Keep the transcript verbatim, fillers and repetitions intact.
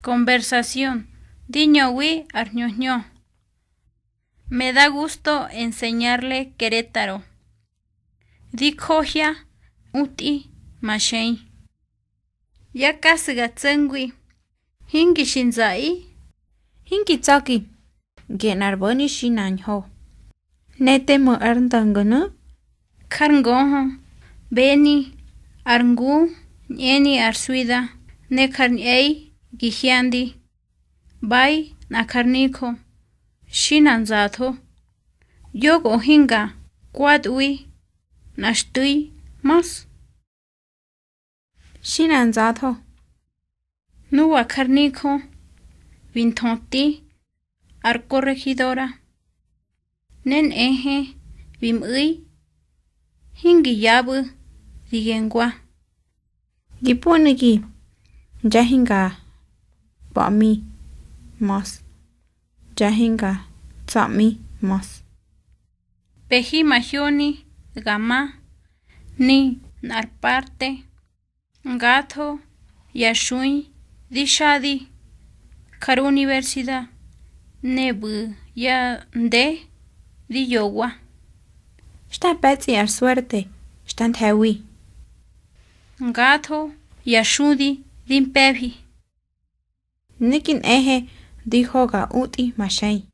Conversación. Di ñöwi ar hñö hñö. Me da gusto enseñarle Querétaro. Di johya utꞌi ma xëi. Yá kasꞌu̱ ga tso̱ngwi, hingi xi nzaꞌi, hingi tsa̱ki, ge nꞌar bo̱ni xi nañho. Ne te mö ár ndo̱ngonu̱? Jar ngohö, beni, ar ngu, ñꞌeni ar swida, ne jar ñꞌe̱i gi hyandi. ꞌBa̱i nꞌa jar nijö, xi na nzatho. ꞌYo̱gꞌö hinga kwatꞌwi nꞌa xtu̱i mös. Xi na nzatho. Nuwa jar nijö bi nthöti ar korehidora, ne nꞌehe bi mꞌu̱i hingi yaꞌbu̱ ri gengwa. Gi pꞌunu̱gi, ya hinga pa̱ꞌmi mös, ya hinga tsa̱ꞌmi mös. Pehi mahyoni ga ma, ni nꞌar parte. Ngatho ya xui di xadi jar universidad, ne ꞌbu̱ ya nde di yowa. Xta pe̱tsꞌi ar suerte, xta nthe̱wi. Ngatho ya xudi di mpe̱fi. Ne gi nꞌehe di ho ga utꞌi ma xëi.